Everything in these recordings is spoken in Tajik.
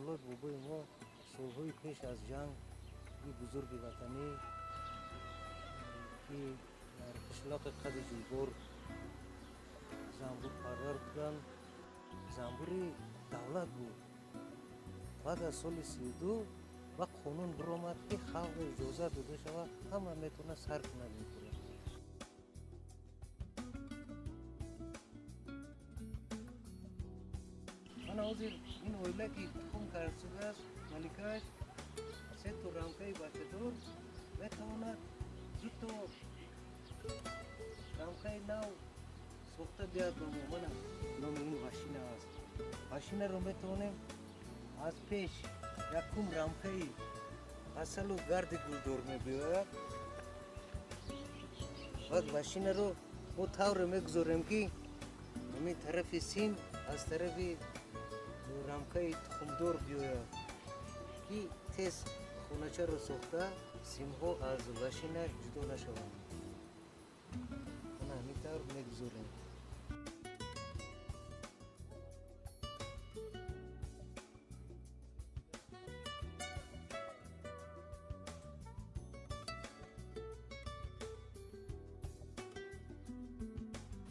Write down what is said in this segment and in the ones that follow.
Пулод бобои мо солҳои пеш аз ҷанг бузурги ватанӣ, ки дар қишлоқи Қади Ҷӯйбор занбурпарвар буданд, занбури давлат буд. Баъд аз соли 32 ва қонун биромад, ки халқ иҷоза дода шавад, ҳама метавонад сар кунад ин кора. Мана ҳозир ин оила, ки тухм кард шудааст, маликааш се то рамкаи бачадор метавонад дуто рамкаи нав сохта биёяд ба мо. Мана номи ин вашина аст. Вашинаро метавонем аз пеш якум рамкаи асалу гарди гулдор мебиёяд. Баъд вашинаро мо тавре мегузорем, ки ҳамин тарафи сим аз тарафи рамкаи тухмдор биёяд, ки тез хоначаро сохта симҳо аз вашина ҷудо нашаванд. Мана ҳамин тавр мегузорем.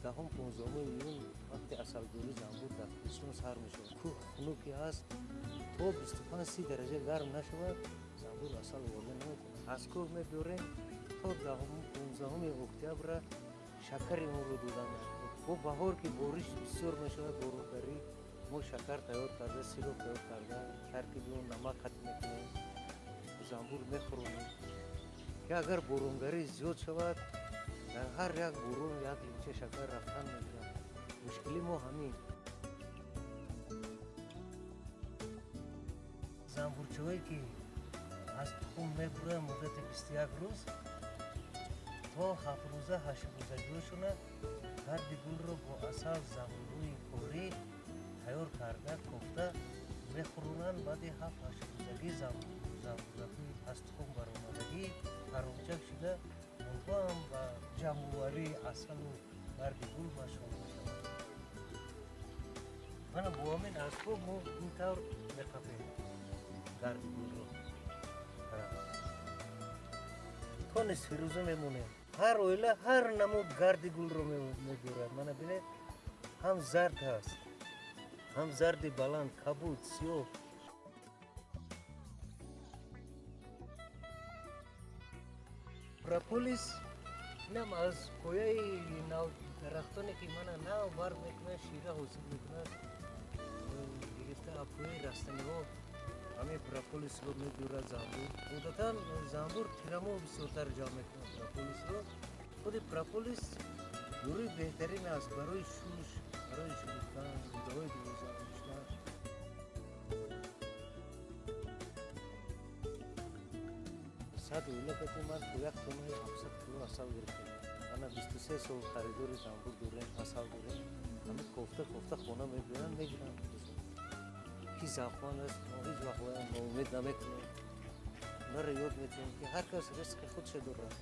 Даҳум 15 июн вақти асалдорӣ занбур дар Кӯҳистон сар мешавад. Кӯҳ хунуке аст, то 25-30 дараҷа гарм нашавад, занбур асал оварда наметавонад. Аз кӯҳ мебиёрем то 10-15 октябра шакари онро дода мешавад. Бо баҳор, ки бориш бисёр мешавад, боронгарӣ, мо шакар тайёр карда, сироп тайёр карда, таркиби он намак қатъ мекунем, занбур мехӯронем. Ки агар боронгарӣ зиёд шавад, дар ҳар як борон як линча шакар рафтан мегирад. Мушкили мо ҳамин. Занбурчаҳое, ки аз тухм мебуранд, муддати 21 рӯз то 7 рӯза, 8 рӯзагиҳошона гарди гулро бо асал занбурҳои корӣ тайёр карда, кофта мехӯронанд. Баъди 7-8 рӯзагӣ занбуракҳои аз тухм баромадагӣ парончак шуда, онҳо ҳам ба ҷамъоварии асалу гарди гул машғул мешаванд. Мана бо ҳамин асбоб мо ин тавр меқапем гарди гулро, то нисфирӯза мемонем. Ҳар оила ҳар намуд гарди гулро мебиёрад. Мана бинед, ҳам зард ҳаст, ҳам зарди баланд, кабуд, сиёҳ. Прополис инам аз пояи дарахтоне, ки мана нав барг мекунад, шира ҳосил мекунад, гирифта, аз пояи растаниҳо ҳамин прополисро мебиёрад занбур. Одатан занбур тирамоҳ бисёртар ҷамъ мекунад прополисро. Худи прополис дорои беҳтарин аст барои шуш, барои шуфтан, рӯдаҳои дувоздаҳангушта. 100 оила кати ман бо як тоннаи 700 кило асал гирифтем. Ана 23 сол харидори занбур дорем, асал дорем. Ҳамин кофта кофта хона мебиёранд, мегиранд. Ки завқманд аст, мо ҳеҷ вақт бояд ноумед намекунем. Онҳоро ёд метиҳем, ки ҳар кас ризқи худша дорад.